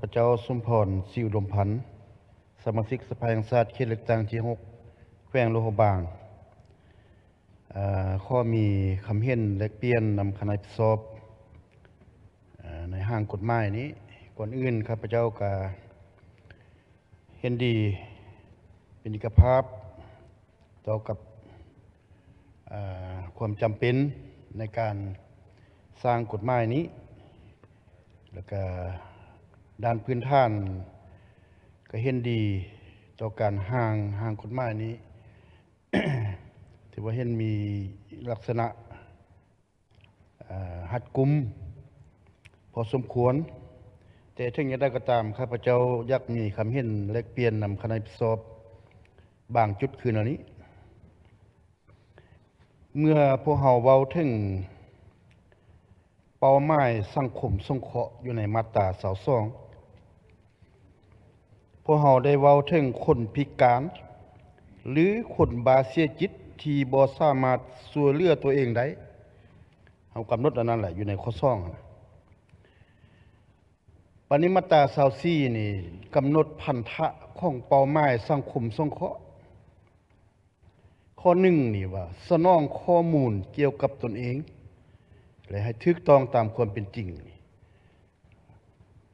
ພະເຈົ້າ ສົມພອນ ສີອຸດົມພັນ, ສະມາຊິກສະພາແຫ່ງຊາດ ເຂດເລືອກຕັ້ງທີຫົກ ແຂວງຫຼວງພະບາງ. ເອີ ຂໍມີຄຳເຫັນແລກປ່ຽນນຳຄະນະຮັບຜິດຊອບ ເອີ ໃນຮ່າງກົດໝາຍນີ້. ກ່ອນອື່ນ ຂ້າພະເຈົ້າກະເຫັນດີເປັນເອກະພາບຕໍ່ກັບ ເອີ ຄວາມຈຳເປັນໃນການສ້າງກົດໝາຍນີ້ ແລ້ວກະດ້ານພື້ນຖານກະເຫັນດີຕໍ່ການຮ່າງ ຮ່າງກົດໝາຍນີ້. ຖືວ່າເຫັນມີລັກສະນະ ເອີ ຮັດກຸມພໍສົມຄວນ, ແຕ່ເຖິງຢ່າງໃດກໍຕາມ ຂ້າພະເຈົ້າຢາກມີຄຳເຫັນແລກປ່ຽນນຳຄະນະຮັບຜິດຊອບາງຈຸດຄືແນວນີ້. ເມື່ອພວກເຮົາເວົ້າເຖິງເປົ້າໝາຍສັງຄົມສົງເຄາະຢູ່ໃນມາດຕາຊາວສອງ ພວກເຮົາໄດ້ເວົ້າເຖິງຄົນພິການ ຫຼື ຄົນບາເສຍຈິດທີ່ບໍ່ສາມາດຊ່ວຍເຫຼືອຕົວເອງໄດ້. ເຮົາກຳນົດອັນນັ້ນແຫຼະ ຢູ່ໃນຂໍ້ສອງຫັ້ນນະ. ບາດນີ້ມາດຕາຊາວສີ່ນີ້ກຳນົດພັນທະຂອງເປົ້າໝາຍສັງຄົມສົງເຄາະ. ຂໍ້ໜຶ່ງນີ້ວ່າ ສະໜອງຂໍ້ມູນກ່ຽວກັບຕົນເອງ ແລະ ໃຫ້ຖືກຕ້ອງຕາມຄວາມເປັນຈິງ.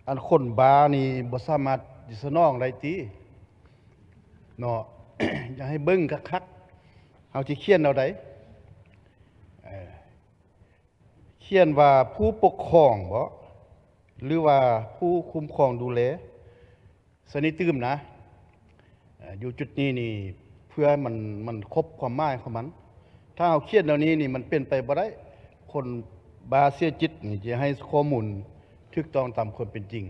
ອັນຄົນບ້ານີ້ບໍ່ສາມາດຊິສະໜອງໄດ້ຕິເນາະ. ຢາກໃຫ້ເບິ່ງຄັກໆ ເຮົາຊິຂຽນແນວໃດ? ເອີ ຂຽນວ່າຜູ້ປົກຄອງບໍ ຫຼືວ່າຜູ້ຄຸ້ມຄອງດູແລ? ສະນີ້ຕື່ມນະ ເອີ ຢູ່ຈຸດນີ້ນີ້ ເພື່ອມັນ ມັນຄົບຄວາມໝາຍຂອງມັນ. ຖ້າເຮົາຂຽນແນວນີ້ນີ້ ມັນເປັນໄປບໍ່ໄດ້ ຄົນບ້າເສຍຈິດນີ້ຈະໃຫ້ຂໍ້ມູນຖືກຕ້ອງຕາມຄວາມເປັນຈິງ.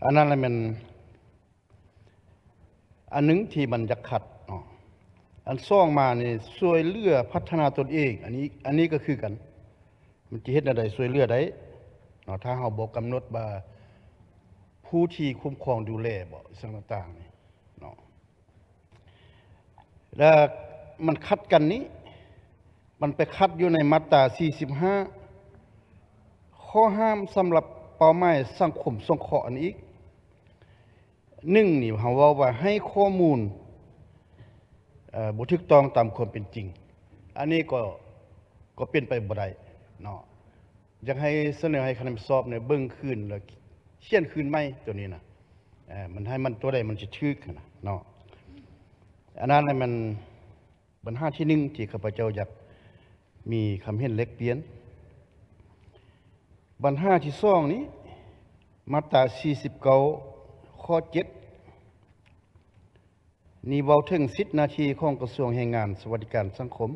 ອັນນັ້ນລະແມ່ນ ອັນໜຶ່ງທີ່ມັນຢາກຂັດເນາະ. ອັນສອງມານີ້ ຊ່ວຍເຫຼືອພັດທະນາຕົນເອງ. ອັນນີ້ ອັນນີ້ກໍຄືກັນ ມັນຈະເຮັດແນວໃດຊ່ວຍເຫຼືອໄດ້ເນາະ ຖ້າເຮົາບໍ່ກຳນົດວ່າຜູ້ທີ່ຄຸ້ມຄອງດູແລບໍ ອີ່ຫຍັງຕ່າງໆນີ້ເນາະ. ແລະ ມັນຂັດກັນນີ້ ມັນໄປຂັດຢູ່ໃນມາດຕາສີ່ສິບຫ້າ ຂໍ້ຫ້າມສຳລັບເປົ້າໝາຍສັງຄົມສົງເຄາະອັນນີ້ອີກ. ໜຶ່ງນີ້ ເຮົາເວົ້າວ່າໃຫ້ຂໍ້ມູນ ເອີ ບໍ່ຖືກຕ້ອງຕາມຄວາມເປັນຈິງ. ອັນນີ້ກໍ ກໍເປັນໄປບໍ່ໄດ້ເນາະ. ຢາກໃຫ້ສະເໜີໃຫ້ຄະນະຮັບຜິດຊອບນີ້ເບິ່ງຄືນ ແລ້ວຂຽນຄືນໃໝ່ໂຕນີ້ນະ ເອີ ມັນໃຫ້ມັນ ໂຕໃດມັນຈະຖືກຫັ້ນນະເນາະ. ອັນນັ້ນແຫຼະແມ່ນບັນຫາທີໜຶ່ງທີ່ຂ້າພະເຈົ້າຢາກມີຄຳເຫັນແລກປ່ຽນ. ບັນຫາທີສອງນີ້ ມາດຕາສີ່ສິບເກົ້າ ຂໍ້ເຈັດ ນີ້ເວົ້າເຖິງສິດໜ້າທີ່ຂອງກະຊວງແຮງງານສະຫວັດດີການສັງຄົມ.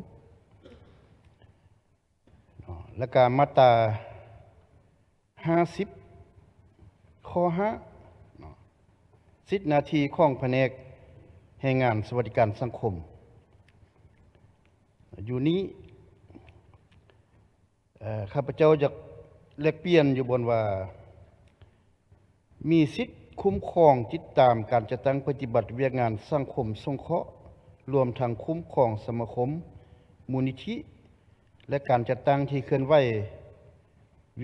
ເນາະ ແລ້ວກະມາດຕາຫ້າສິບ ຂໍ້ຫ້າເນາະ ສິດໜ້າທີ່ຂອງພະແນກແຮງງານສະຫວັດດີການສັງຄົມ. ຢູ່ນີ້ ເອີ ຂ້າພະເຈົ້າຢາກແລກປ່ຽນຢູ່ບ່ອນວ່າ ມີສິດຄຸ້ມຄອງຕິດຕາມການຈັດຕັ້ງປະຕິບັດວຽກງານສັງຄົມສົງເຄາະ, ລວມທັງຄຸ້ມຄອງສະມາຄົມ, ມູນນິທິ ແລະ ການຈັດຕັ້ງທີ່ເຄື່ອນໄຫວ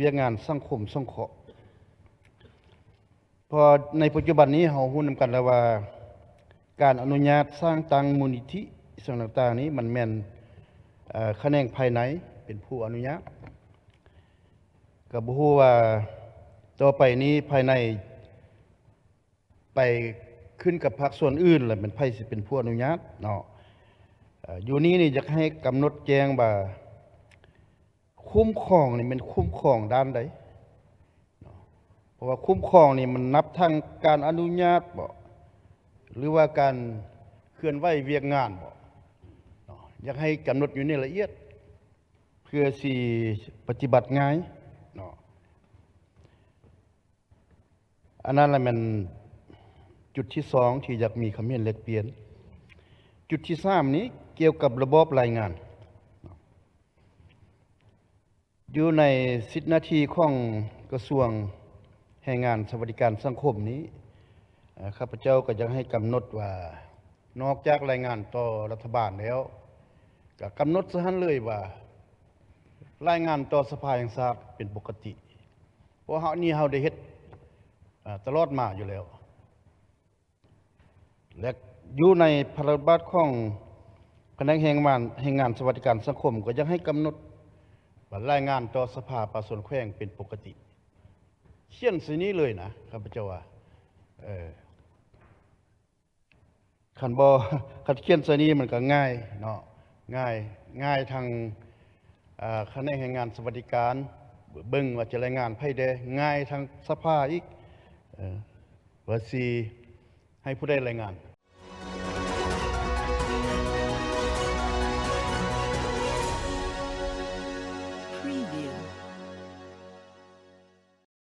ວຽກງານສັງຄົມສົງເຄາະ. ເພາະໃນປັດຈຸບັນນີ້ເຮົາຮູ້ນຳກັນແລ້ວວ່າ ການອະນຸຍາດສ້າງຕັ້ງມູນນິທິ ອີ່ຫຍັງຕ່າງໆນີ້ ມັນແມ່ນ ເອີ ຂະແໜງພາຍໃນເປັນຜູ້ອະນຸຍາດ. ກໍບໍ່ຮູ້ວ່າຕໍ່ໄປນີ້ພາຍໃນໄປຂຶ້ນກັບພາກສ່ວນອື່ນ ແລ້ວແມ່ນໃຜຊິເປັນຜູ້ອະນຸຍາດເນາະ. ເອີ ຢູ່ນີ້ນີ້ຢາກໃຫ້ກຳນົດແຈ້ງວ່າ ຄຸ້ມຄອງນີ້ແມ່ນຄຸ້ມຄອງດ້ານໃດເນາະ. ເພາະວ່າຄຸ້ມຄອງນີ້ມັນນັບທັງການອະນຸຍາດບໍ ຫຼືວ່າການເຄື່ອນໄຫວວຽກງານບໍເນາະ. ຢາກໃຫ້ກຳນົດຢູ່ໃນລະອຽດ ເພື່ອຊິປະຕິບັດງ່າຍເນາະ. ອັນນັ້ນລະແມ່ນຈຸດທີສອງທີ່ຢາກມີຄຳເຫັນແລກປ່ຽນ. ຈຸດທີສາມນີ້ກ່ຽວກັບລະບອບລາຍງານ. ຢູ່ໃນສິດໜ້າທີ່ຂອງກະຊວງແຮງງານສະຫວັດດີການສັງຄົມນີ້ ເອີ ຂ້າພະເຈົ້າກໍຢາກໃຫ້ກຳນົດວ່າ ນອກຈາກລາຍງານຕໍ່ລັດຖະບານແລ້ວ ກໍກຳນົດຊະຫັ້ນເລີຍວ່າ ລາຍງານຕໍ່ສະພາແຫ່ງຊາດເປັນປົກກະຕິ. ເພາະເຮົານີ້ເຮົາໄດ້ເຮັດ ເອີ ຕະຫຼອດມາຢູ່ແລ້ວ ແລະ ຢູ່ໃນພະລາຊະບັນຍັດຂອງພະແນກແຮງງານ ແຮງງານສະຫວັດດີການສັງຄົມ ກໍຍັງໃຫ້ກຳນົດວ່າລາຍງານຕໍ່ສະພາປະຊາຊົນແຂວງເປັນປົກກະຕິ ຂຽນໃສ່ນີ້ເລີຍນະ ຂ້າພະເຈົ້າວ່າ ເອີ ຄັນບໍ່ ຄັນຂຽນໃສ່ນີ້ມັນກໍງ່າຍເນາະ ງ່າຍ ງ່າຍທາງ ເອີ ຂະແໜງແຮງງານສະຫວັດດີການ ເບິ່ງວ່າຈະລາຍງານໃຜແດ່ ງ່າຍທາງສະພາອີກ ເອີ ວ່າຊິໃຫ້ຜູ້ໃດລາຍງານ